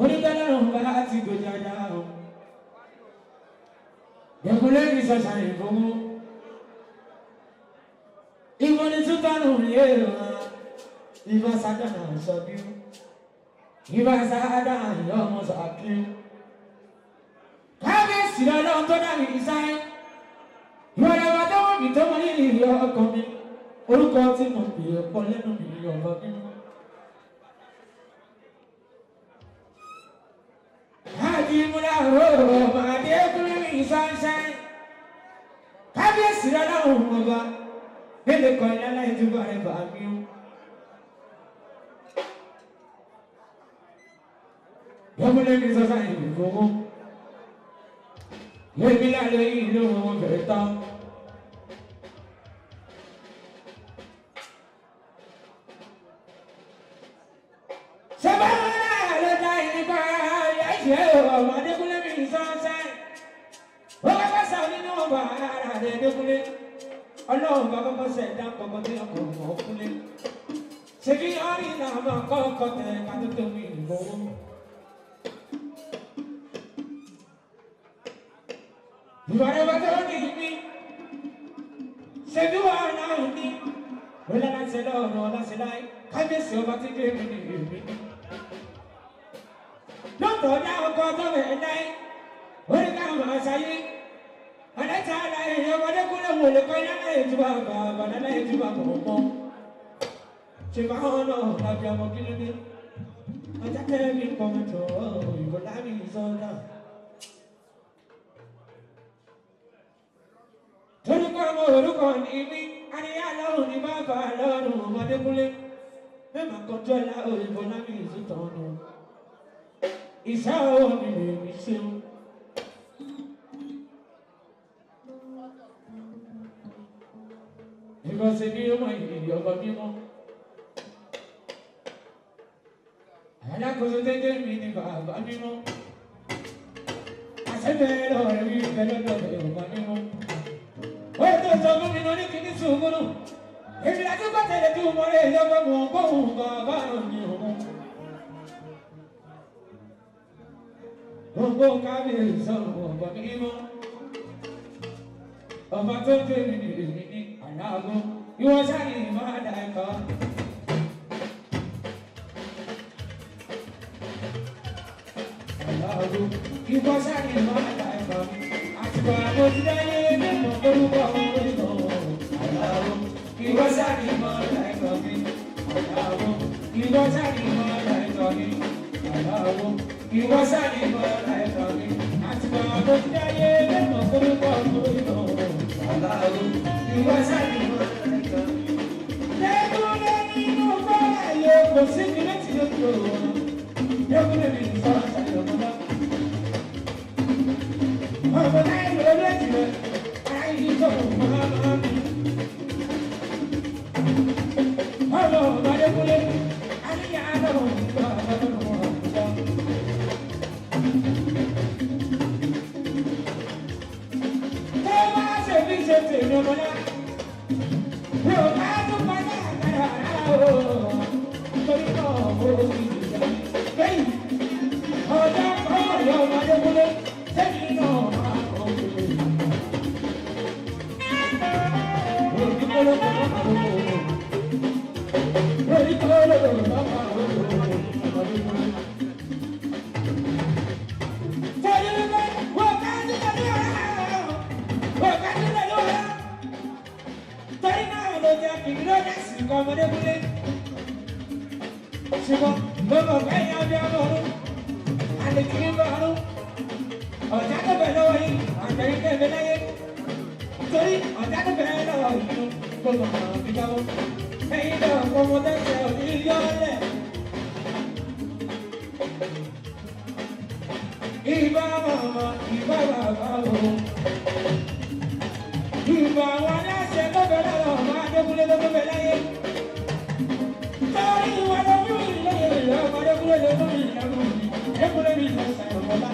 Onígbàlárùn bá ti gbòjà dá o. Ẹ̀kúnlẹ̀ mi sọ̀sà ìfowó. Ìwọ ni túntànù yé wa. Ìbá sádànà sọ̀bí. Ìbá sádànà ọmọ sàkí. Kábíyèsí lọ́lọ́run tó dá mi sáyé. Ìwọ lọ́wọ́ tó wọ́n mi tó mọ nínú ìlú ọkọ mi. Orúkọ tí mo pè é pọ̀ lẹ́nu mi ọ̀bọ mímọ́. Àdìmúlá ooo, Adékúnlé mi sunshine. Kábíyèsí lọ́lọ́run ọba. Mélòó kan iná láì túbọ̀ rẹ̀ bà mí o. Yọmúlé mi sọ sáyẹn ìfowó. Èmi lálẹ́ yìí ló wọn bẹ̀rẹ̀ tán. Ṣé báwo náà ló dá ìnípa ẹ̀ṣẹ̀ ọmọ Adékúnlé mi sunshine? Ó kọ́kọ́ sọ nínú ọba ara rẹ̀ Adékúnlé. Ọlọ́run bá kọ́kọ́ ṣẹ̀dá kọ́kọ́ tí ọkọ̀ mọ̀ kúnlé. Ṣèbí ọ̀rìn náà máa kọ́kọ́ tẹ ká tó tó mi ìfowó. Ìwà tó ní mi, ṣèbí wà náà ní. Bọ́lá láti lọ́rùn ọlọ́sẹ̀ láì, kábíyèsí ọba tí dé mi ní èmi. Lọ́tọ̀ dá ọkọ̀ tó bẹ̀ láì, orí ká máa ṣayé. Ọ̀lẹ́ta láì ọmọdé kúlẹ̀ wò lè kọ́ iná láì túbọ̀ bàbá láì túbọ̀ kọ̀ọ̀kan. Ṣé báwọn náà lábí ọmọ kí ló dé? Ọjà kẹ́mi pọ̀mọ́tò ìbò lámì sọ́dà. Torúkọ ọmọ orúkọ ní mí, àríyá lọ́rùn ní bàbá lọ́rùn ọmọdékúnlé. Mẹ́mà kọjọ́ ọ̀la òyìnbó lámì ìsútọ̀nù. Ìṣẹ́ owó mi lè mi ṣeun. Ìkọ̀sẹ̀ ni ó mọ ìrì ọkọ̀ mímọ́. Alákòóso tẹ́jẹ́ mi ni bàbá mímọ́. Àṣẹ bẹ́ẹ̀ lọ́rẹ̀ wí bẹ́ẹ̀ lọ́dọ̀ ọba mímọ́. Ó tó sọ fún mi lórí kìíní sùúrù. Èmi àti kọ́tẹ̀lẹ̀ tí mo rẹ̀ lọ́gbọ́n mọ̀ gbóhùn bàbá mi òun. Gbogbo kábíyèsí ọ̀rọ̀ ọba mímọ́. Ọba tó dé mi ní èmi ní àlágó. Ìwọ sáà ní ìmọ̀ ẹ̀kọ́. Àlágó. Ìwọ sáà ní ìmọ̀ ẹ̀kọ́. Àtìgbà mo ti dáyé mímọ́ orúkọ orí náà. Àlágó. Ìwọ sáà ní ìmọ̀ ẹ̀kọ́ mi. Àlágó. Ìwọ sáà ní ìmọ̀ ẹ̀kọ́ mi. Àlágó. Ìwọ sáà ní ìmọ̀ ẹ̀kọ́ mi. Àtìgbà mo ti dáyé mímọ́ orúkọ orí náà. Àlágó. Ìwọ sáà ní ìmọ̀ ẹ̀kọ́ mi. Lẹ́kúnlé nínú bọ́lá yóò kò sí mi létí lójú òun. Lẹ́kúnlé mi ní sọ́ọ́ ṣàyẹ̀wò. Ọmọ náà ló létí rẹ̀, ara yìí tó máa mi. Ọmọ ọmọdékúnlé, àníyàn lọ́wọ́ nígbà lọ́wọ́ ọ̀gá. Tó bá ṣe bí ṣe tèmi ọmọ náà, mi ò bá tún padà padà rárá o. Torí náà mo ti dìjà. Bẹ́ẹ̀ni, ọjọ́ ọmọ ìyá ọmọdékúnlé, sẹ́yìn náà máa kọ́ òkèlè. Ṣùgbọ́n mo mọ̀ pé ìyá bí ọmọ ọdún, àlèkìrí bá ọdún, ọ̀já tó bẹ̀ lọ́wọ́ yìí, àtẹ̀yìn tẹ̀ mí láyé. Torí ọ̀já tó bẹ̀ lọ́wọ́ yìí, gbogbo àwọn fi jáwọ́. Ẹ̀yin náà kọ́ mo tẹ̀sẹ̀ òní yọ́lẹ̀. Ìbá màmá, ìbá bàbá o. Ìbá àwọn aláṣẹ tó bẹ̀ lọ́wọ́ ọmọ Adékúnlé tó bẹ̀ láyé. Torí ìwà ló mú ìlóye ìlú ọmọ Adékúnlé ló mú ìlú mi. Adékúnlé mi lọ sàyọ̀ mọ́lá.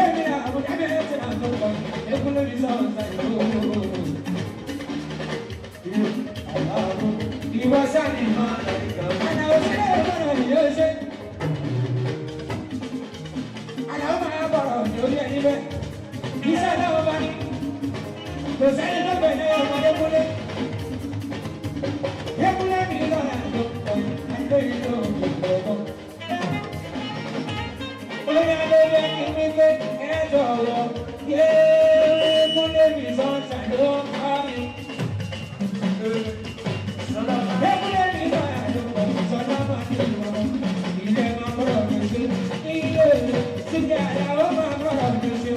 Èmi náà àwọn abẹ́rẹ́ ti náà tó kọ́. Adékúnlé mi sọ sàyọ̀ Ìwọ sani máa ń kà. Àná òṣèré ọmọ yóò ṣe. níbẹ̀. Iṣẹ́ náà bá ní. Kò sẹ́ni tó bẹ̀rẹ̀ ọmọdé kúlé. Ekúlé mi lọ́la ló ń bọ̀, ẹgbẹ́ ìlú òkùnkùn. Bóyá ló yẹ kí mi gbé ẹ jọ̀wọ́. Yé kúlé mi sọ́jà ló ń kọ́ mi. Ekúlé mi lọ́la ló ń bọ̀, sọ́jà máa ń lọ. Ilé máa ń rọ̀ mí sí. Ilé síbi àdáwọ̀ máa ń rọ̀ mí sí.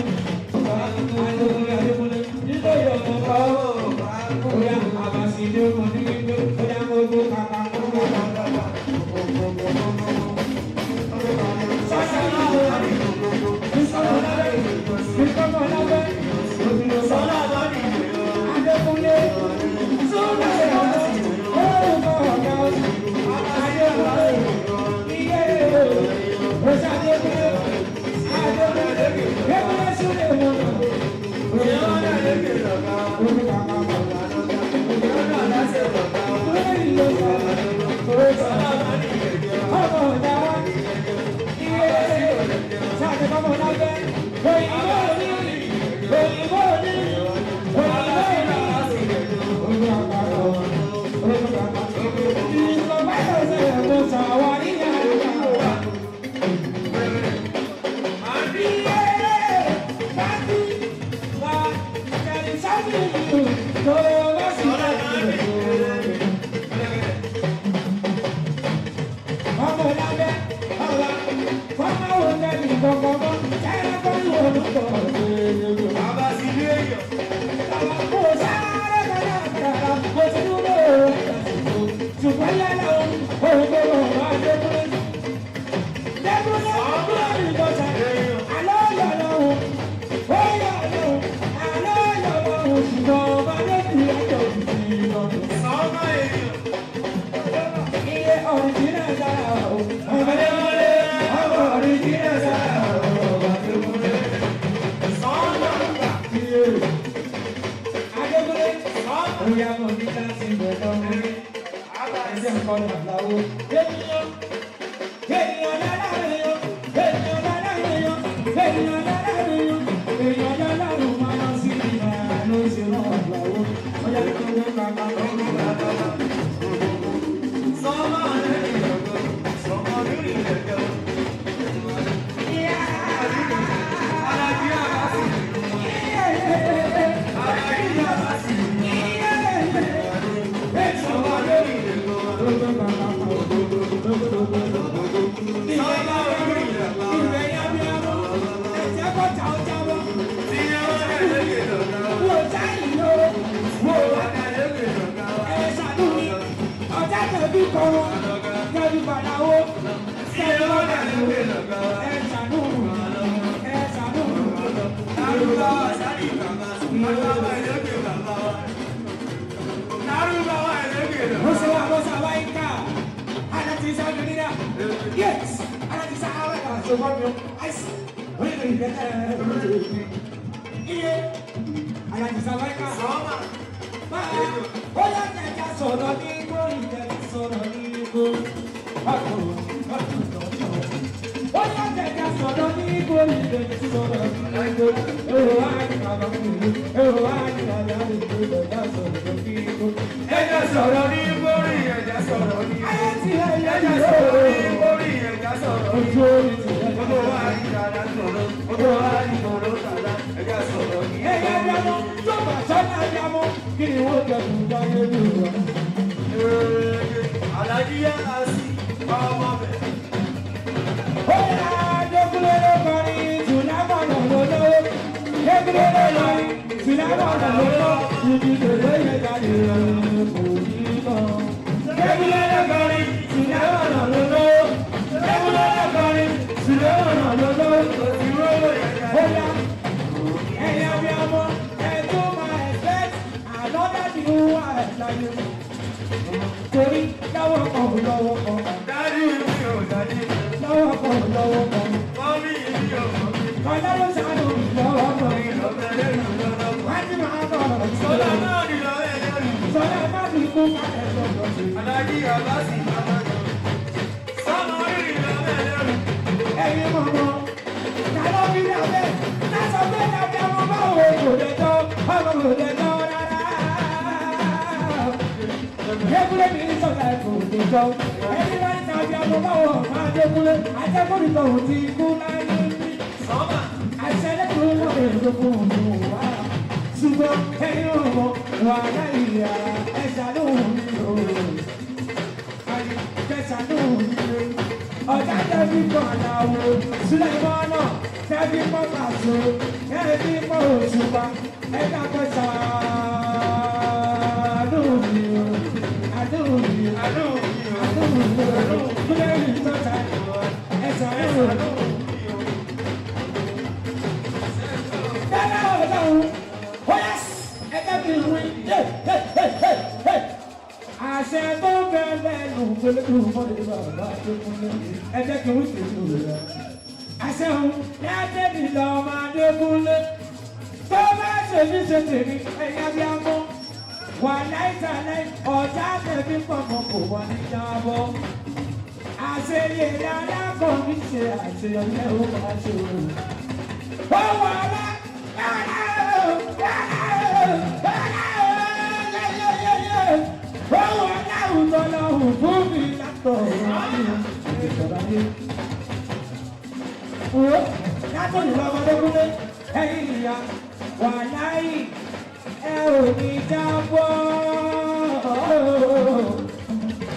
Ẹ̀yin mọ̀mọ́, ta ló fi dà bẹ́ẹ̀? Gbogbo ìdájọ́ ọmọ báwo kò lè tọ́, ọmọ kò lè tọ́ rárá. Yékúlé mi ní sọ̀tà kò lè tọ́. Ẹni bá ní tàbí ọmọ báwo máa dékúlé. Àjẹkùnrin tó ti kú láyé mi. Àṣẹ lẹ́kùnrin náà lè ló fún òun wá. Ṣùgbọ́n ẹ̀yin ò mọ̀ wà láyé ẹ̀ṣà lóhùn mi ò. Kẹsà lóhùn mi ò. Ọ̀tá tẹ̀bí kan àdáwò. Sùlẹ̀mọ́nà tẹ̀bí pọ̀ pàṣẹ. Tẹ̀bí pọ̀ òṣùpá. Ẹ̀ka kẹsà lóhùn mi ò. Àdóhùn mi ò. Àdóhùn mi ò. Kúlẹ̀ mi tọ́ta ẹ̀ṣà lóhùn mi. Dáná ọ̀dọ́run, ó yẹ ẹgbẹ́ mi wí, àṣẹ tó bẹ lẹ́nu gbẹlẹ́dùn mọ́lẹ̀ bàbá tó kúnlẹ̀, ẹ jẹ́ kí n wí tèmi rẹ̀. Àṣẹ òun láti mi lọ máa dé kúnlẹ̀. Tó bá ṣe mí ṣe tèmi, ẹ̀yà bí a mọ́. Wà láìsàlẹ̀ ọ̀tá tẹ̀mí pọ̀mọ́ kò wà ní jábọ́. Àṣeyẹ alákọ̀ọ́bí ṣe àṣeyọrí ẹ̀ ó máa ṣe òun. Ó wà lá. Owó aláwùjọ lọ́hùn fún mi látọ̀ ìjọba yé. Wo látòlù lọ́mọdékúndé ẹ̀yìn ìyá wà láyì ẹ ò ní jábọ́.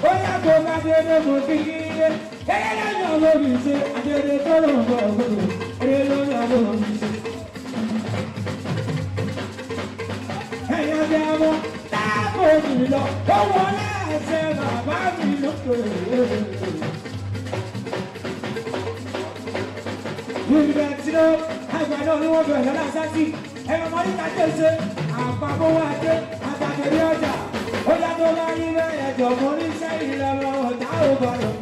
Ó yàgò ládédé mo kí kí yé. Eré lórí ọmọ mi ṣe àdédé tó lòun bọ̀ ọ̀gbọ̀n. Eré lórí ọmọ mi ṣe. Ẹ̀yà bí àwọn táàbò mi lọ, ó wọlé àṣẹ bàbá mi lókè. Ìbẹ̀ tí ó àgbà náà ni wọ́n bẹ̀rẹ̀ lọ́la sátì. Ẹ̀rọ mọ́ríkà tẹ̀sẹ̀ àpapọ̀ adé àtàkẹ́rẹ́ ọjà. Ó yàtọ̀ bá yí bẹ́ẹ̀ jọ mọ́ ní sẹ́yìn lọ́wọ́ ọ̀tá ò bọ̀rọ̀.